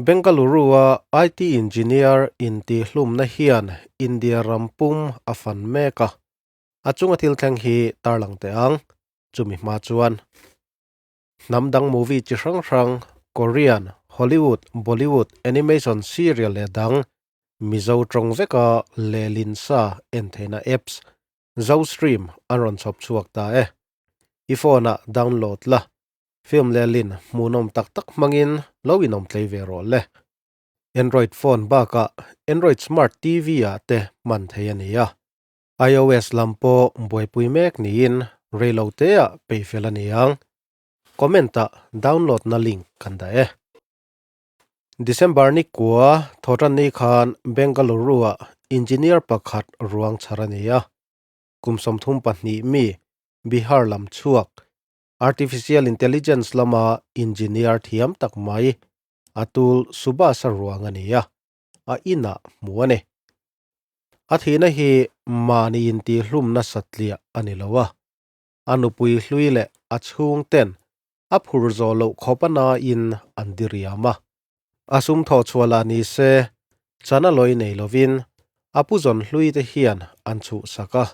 Bengaluru-a IT engineer intihhlumna hian India ram pum a fan mek a, a chunga thil thleng hi tarlang teh ang. Chumi hma chuan hnam dang movie chi hrang hrang Korean, Hollywood, Bollywood, animation serial leh dang Mizo tawng veka lehlin sa en theihna apps Zostream an rawn chhawp chhuak ta e. I phone-ah download la, film lehlin hmuhnawm tak tak hmangin lo inawm tlei ve rawh le. Android phone bakah Android Smart TV-ah te hman thei a ni a. IOS lam pawh buaipui mek niin reiloteah peihfel a ni ang. Comment-ah download na link kan dah e. December ni kua thawhtan ni khan Bengaluru-ah engineer pakhat ruang chhar a ni a, kum 32 mi Bihar lam chhuak artificial intelligence lama engineer thiam tak mai Atul Subhas-a ruang a ni a, a inah hmu a ni. A thihna hi mahni intihhlumna satliah a ni lo a, a nupui hlui leh a chhungten a phur zawh loh khawp a nain an diriam a. A sum thawh chhuah lah ni se, chana lawi nei lovin a pu zawn hlui te hian an chhuhsak a.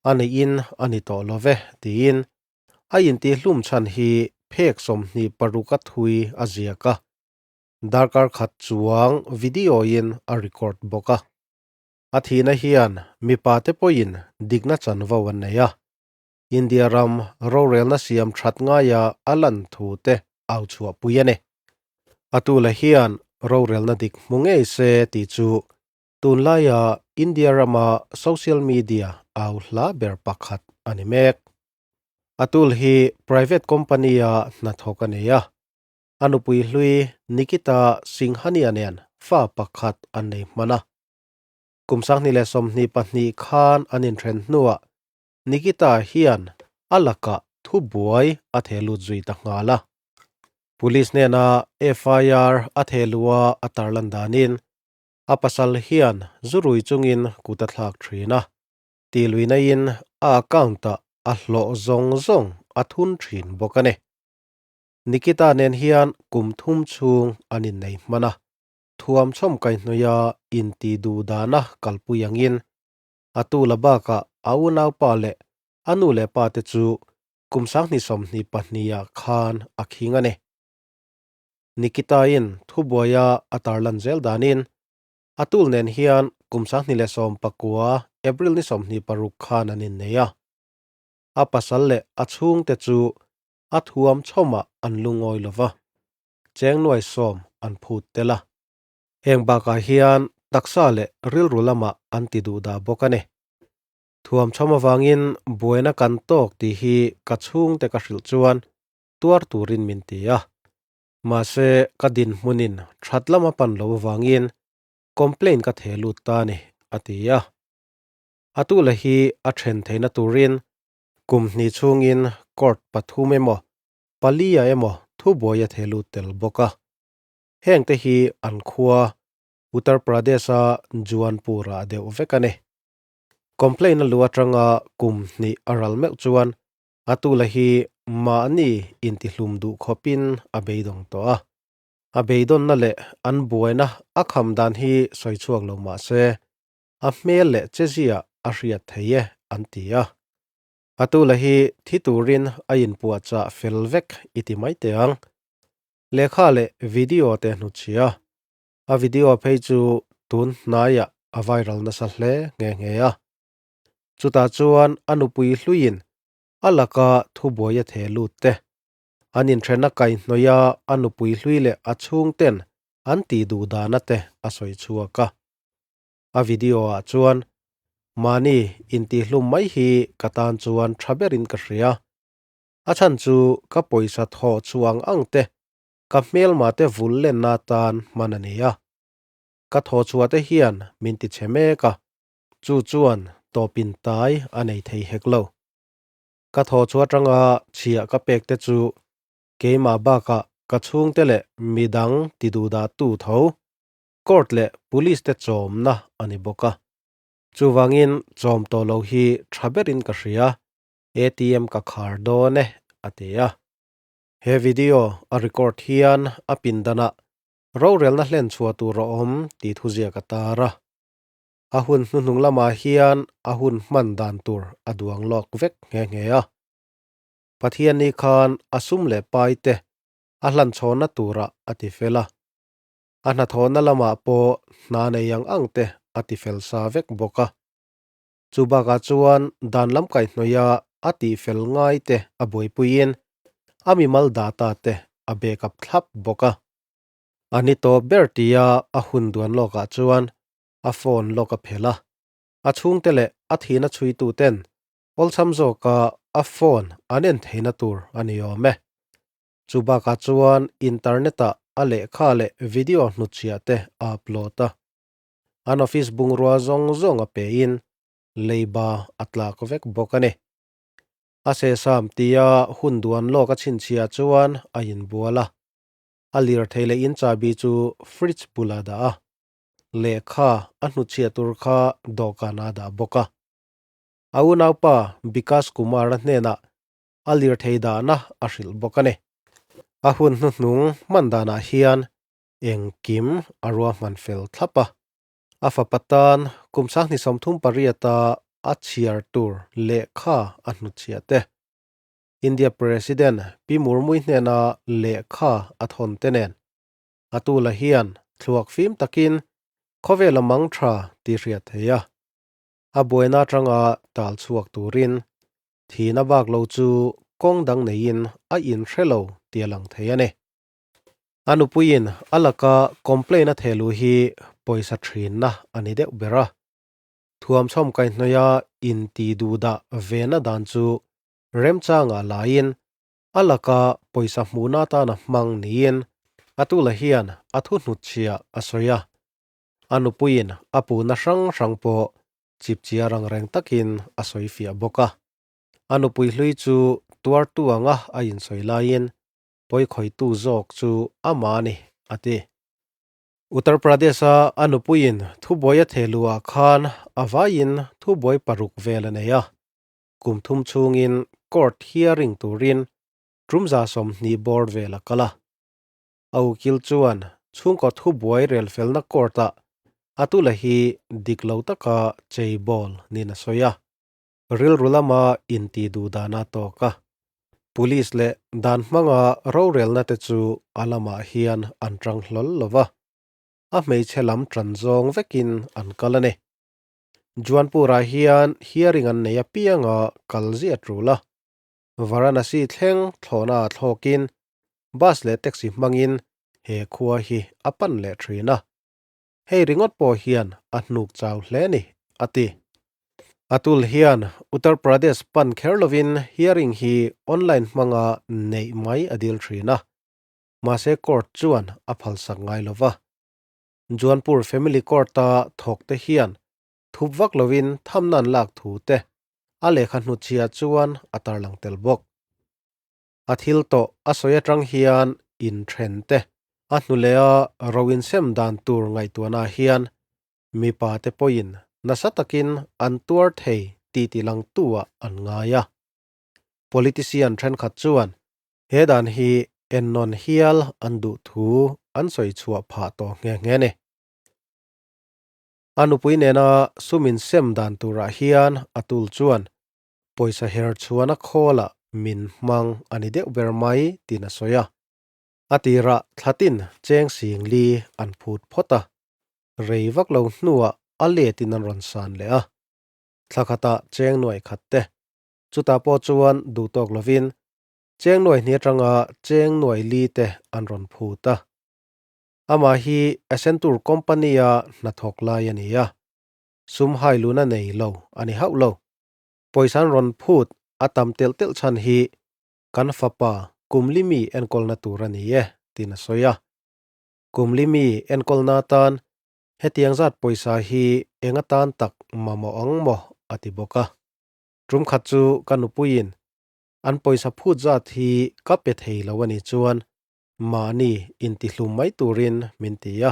A neihin a ni tawh lo ve tiin a intihhlum chhan hi phek 26 a thui a ziak a, darkar khat chuang video-in a record bawk a. A thihna hian mipa te pawhin dikna chanvo an nei a, India ram rorelna siam that ngaia a lan thu te au chhuahpui a ni. A tula hian rorelna dik hmu ngei se tih chu tunlaia India rama social media au hla ber pakhat a ni mek. A tul hi private company-a hnathawk a nei a, a nupui hlui Nikita Singhania nen fa pakhat an nei hman a. Kum 2022 khan an inthen hnuah Nikita hian a lakah thubuai a thelut zui ta nghal a. Police hnena FIR a thelua a tarlan danin a pasal hian zurui chungin kut a thlak thin a, tihluina-in a account-ah a hlawh zawng zawng a thun thin bawk a ni. Nikita nen hian kum thum chhung an innei hman a, thuam chhawm kaihhnawih a inti duh dana kalpui angin a tu la bakah a unaupa leh a nu leh pa te chu kum 2022-ah khan a khing a ni. Nikita-in thubuaia a tarlan zel danin a tul nen hian kum 2019 April ni 26 khan an innei a. A pasal leh a chhungte chu a thuam chhawmah an lungawi lo va, cheng nuai sawm an phut tel a. Heng bakah hian taksa leh rilru lamah an ti duh dah bawk a ni. Thuam chhawm avangin buaina kan tawk tih hi ka chhungte ka hrilh chuan tuar turin min ti a. Mahse ka dinhmunin that lama pan lo avangin complaint ka theh lut ta a ni, a ti a. A tula hi a then theihna turin kum hnih chhungin court pathum emaw palia emaw thubuai a theh lut tel bawk a. Heng te hi an khua Uttar Pradesh-a Juanpur-ah deuh vek a ni. Complaint a lu atanga kum hnih a ral meuh chuan a tula hi mahni intihlum duh khawpin a beidawng tawh a. A beidawnna leh an buaina a kham dan hi sawi chhuak lo mah se, a hmel leh chezia a hriat thei e an ti a. A tula hi thi turin a inpuahchah fel vek i ti mai teh ang. Lehkha leh video te hnuchhia. A video phei chu tun hnaiah a viral nasa hle nghe nghe a. Chutah chuan a nupui hluiin a laka thubuai a theh lut te. An inthen a kaihhnawih a a nupui hlui leh a chhungten an tih duh dana te a sawi chhuak a. A video ah chuan mahni intihhlum mai hi ka tan chuan tha berin ka hria. A chhan chu ka pawisa thawh chuang ang te ka hmelma te vul lenna atan hman a ni a. Ka thawh chhuah te hian min ti chhe mek a, chu chuan tawpin tai a nei thei hek lo. Ka thawh chhuah atanga chhiah ka pek te chu keimah bakah ka chhungte leh midang ti duhdah tu tho, court leh police te chawmna a ni bawk a. Chuvangin chawm tawh lo hi tha berin ka hria. ATM ka khar dawn e, a ti a. He video a record hian a pindanah. Rorelna hlen chhuah tur a awm tih thuziak a tar a. A hun hnuhnung lamah hian a hun hman dan tur a duang lawk vek nghe nghe a. Pathianni khan a sum leh pai te a hlan chhawnna turah a ti fel a. A hnathawhna lamah pawh hna nei ang ang te a ti fel sa vek bawk a. Chu bakah chuan dan lam kaihhnawih a a tihfel ngai te a buaipuiin a mimal data te a backup thlap bawk a. A ni tawp ber tia a hun duan lawkah chuan a phone lawk a phelh a, a chhungte leh a thihna chhuitu ten awlsam zawka a phone an en theihna tur a ni awm e. Chu bakah chuan internet-ah a lehkha leh video hnutchhiah te a upload a. An office bungrua zawng zawng a pein leiba a tlak vek bawk a ni. A sehsam tia hun duan lawk a chhinchhiah chuan a inbual a. A lirthei leh in chabi chu fridge bulah dah a, lehkha a hnutchhiah tur kha dawhkan ah dah bawk a. A unaupa Bikash Kumar-a hnenah a lirthei dahna a hrilh bawk a ni. A hun hnuhnung hman danah hian engkim a ruahman fel thlap a. A fapa tan kum 2038 a a chhiar tur lehkha a hnutchhiah te. India President Pi Murmui hnena lehkha a thawn te nen a tula hian thluak fim takin khawvel a mang tha tih hriat theih a. A buaina atanga tal chhuak turin thihna bak lo chu kawng dang neiin a inhre lo tih a lang thei a ni. A nupuiin a laka complaint a thehluh hi pawisa thinna a ni deuh ber a. Thuamchhawm kaihhnawih a inti duhdah vena dan chu remchangah laiin a laka pawisa hmuhna atana hmang niin a tula hian a thu hnutchhiah a sawi a. A nupuiin a puhna hrang hrang pawh chipchiar ang reng takin a sawi fiah bawk a. A nupui hlui chu tuartu anga a insawi laiin pawikhawitu zawk chu amah a ni, a ti. Uttar Pradesh-a a nupuiin thubuai a theh luhah khan a vaiin thubuai paruk vel a nei a. Kum thum chhungin court hearing turin tumza 20 bawr vel a kal a. A ukil chuan chhungkaw thubuai relfelna court-ah a tula hi dik lo taka cheibawl niin a sawi a. Rilru lama intih duh dan a tawk a. Police leh dan hmanga rorelna te chu a lamah hian an tang hlawl lo va, a hmeichhe lam tan zawng vekin an kal a ni. Juanpur-ah hian hearing an nei apianga kal ziah tul a. Varanasi thleng thlawhna ah thlawkin bus leh taxi hmangin he khua hi a pan leh thin a. Hei ringawt pawh hian a hnuk chau hle ni, a ti. Atul hian Uttar Pradesh pan kher lovin hearing hi online hmanga neih mai a dil thin a, mahse court chuan a phalsak ngai lo va. Juanpur Family Court-a thawkte hian thup vak lovin thamna an lak thu te a lehkha hnutchhiah chuan a tarlang tel bawk. A thil tawh a sawi atang hian inthen te a hnu leh a ro insem dan tur ngaihtuahna hian mipa te pawhin nasa takin an tuar thei tih tilangtu ah an ngai a. Politician thenkhat chuan he dan hi ennawn hial an duh thu an sawi chhuah phah tawh nghe nghe a ni. A nupui nena sum insem dan turah hian a tul chuan pawisa her chhuan a khawlah min hmang a ni deuh ber mai tiin a sawi a. A tirah thlatin cheng sing li an phut phawt a, rei vak lo hnuah a letin an rawn san leh a. Thla khatah cheng nuai khat te, chutah pawh chuan duh tawk lovin cheng nuai hnih atanga cheng nuai li te an rawn phut a. Amah hi Accenture company-a hnathawk lai a ni a, sum hai luna nei lo a ni hauh lo. Pawisa an rawn phut a tam telh telh chhan hi kan fapa kum li mi enkawlna tur a ni e, tiin a sawi a. Kum li mi enkawlna atan hetiang zat pawisa hi eng atan tak mamawh ang maw a ti bawk a. Tum khat chu ka nupuiin an pawisa phut zat hi ka pe thei lo a nih chuan mahni intihlum mai turin min ti a.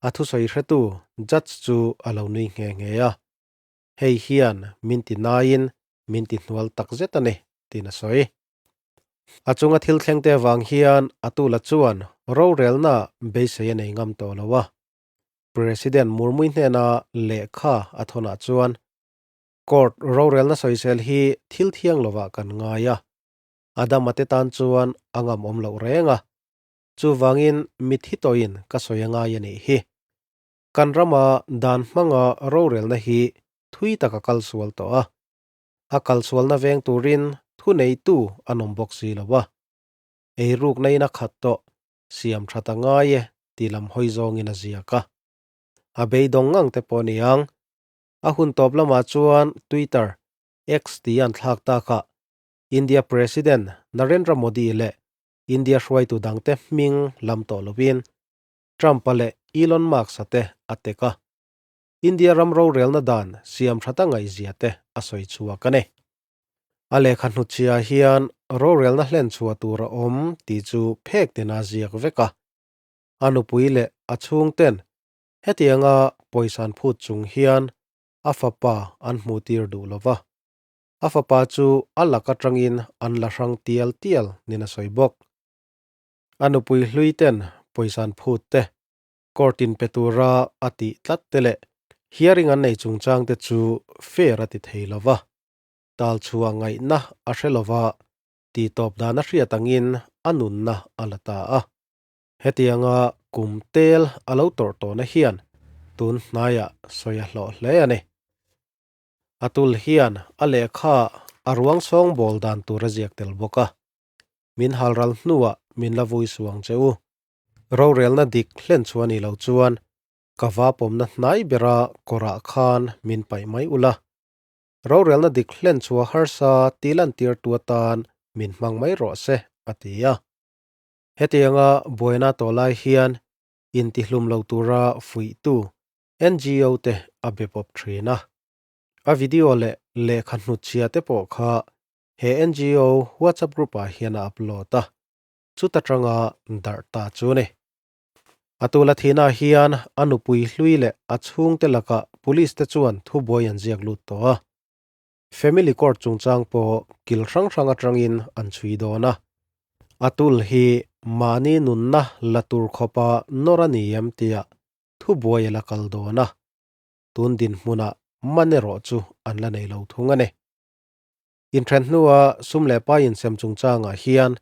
A thusawi hretu judge chu a lo nui nghe nghe a. Hei hian min ti naiin min ti hnual tak zet a ni, tiin a sawi. A chunga thil thlengte avang hian Atula chuan rorelna beisei a nei ngam tawh lo a. President Murmui hnena lehkha a thawnah chuan Court rorelna sawisel hi thil thiang lovah kan ngai a, Adama te tan chuan a ngam awm loh reng a, chuvangin mithi tawhin ka sawi a ngai a nih hi. Kan rama dan hmanga rorelna hi thui tak a kal sual tawh a, a kal sualna veng turin thuneitu an awm bawk si lo a, eirukna in a khat tawh, siam that a ngai e tih lam hawi zawngin a ziak a. A beidawng ngang te pawh a ni ang. A hun tawp lamah chuan Twitter, X tih an thlak takah India President Narendra Modi leh India hruaitu dangte hming lam tawh lovin Trump-a leh Elon Musk-a te a tek a. India ram rorelna dan siam that a ngaihzia te a sawi chhuak a ni. A lehkha hnutchhiah hian rorelna hlen chhuah tur a awm tih chu phek tina ziak vek a. A nupui leh a chhungten hetianga pawisa an phut chung hian a fapa an hmuhtir duh lo va. A fapa chu a lak atangin an la hrang tial tial nin a sawi bawk. A nupui hlui ten pawisa an phut te, court in pe tura a tih tlat te leh hearing an nei chungchang te chu fair a ti thei lo va, tal chhuah ngaihna a hre lo va, tih tawp dan a hriat angin a nunna a la ta a. Hetianga kum tel a lo tawrh tawhna hian tun hnaiah sawi a hlawh hle a ni. Atul hian a lehkha a ruang sawng bawl dan tur a ziak tel bawk a, Min halral hnuah min la vui suang che u. Rorelna dik hlen chu a nih loh chuan ka va pawmna hnai bera kawrah khan min paih mai ula. Rorelna dik hlen chu a harsa tih lantirtu atan min hmang mai rawh se, a ti a. Hetianga buaina tawh lai hian intihlum lo tura fuihtu NGO te a be pawp thin a. A video leh lehkha hnutchhia te pawh kha he NGO WhatsApp group ah hian a upload a, chuta tanga darh ta chu a ni. A tula thihna hian a nupui hlui leh a chhungte lakah police te chuan thubuai an ziak lut tawh a. Family court chungchang pawh kil hrang hrang atangin an chhui dawn a. Atul hi mahni nunna la tur khawpa nawr a ni em tia thubuai a la kal dawn a. Tun dinhmunah man erawh chu an la nei lo thung a ni. Inthen hnua sum leh pai insem chungchangah hian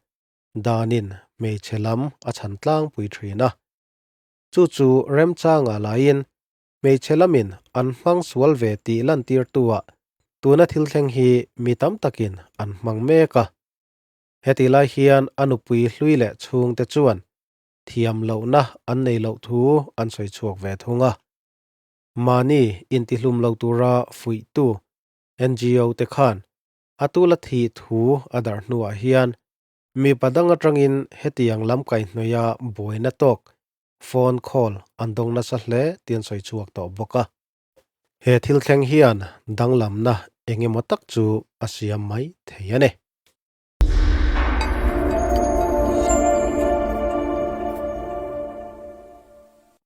danin hmeichhe lam a chhan tlangpui thin a. Chu chu remchangah laiin hmeichhe lamin an hmang sual ve tih lantirtuah tuna thil thleng hi mi tam takin an hmang mek a. Hetih lai hian a nupui hlui leh chhungte chuan thiam lohna an nei loh thu an sawi chhuak ve thung a. Mahni intihlum lo tura fuihtu NGO te khan a tula thih thu a darh hnuah hian mipa dang atangin hetiang lam kaihhnawih a buaina tawk phone call an dawng nasa hle tih an sawi chhuak tawh bawk a. He thil thleng hian danglamna eng emaw tak chu a siam mai thei a ni.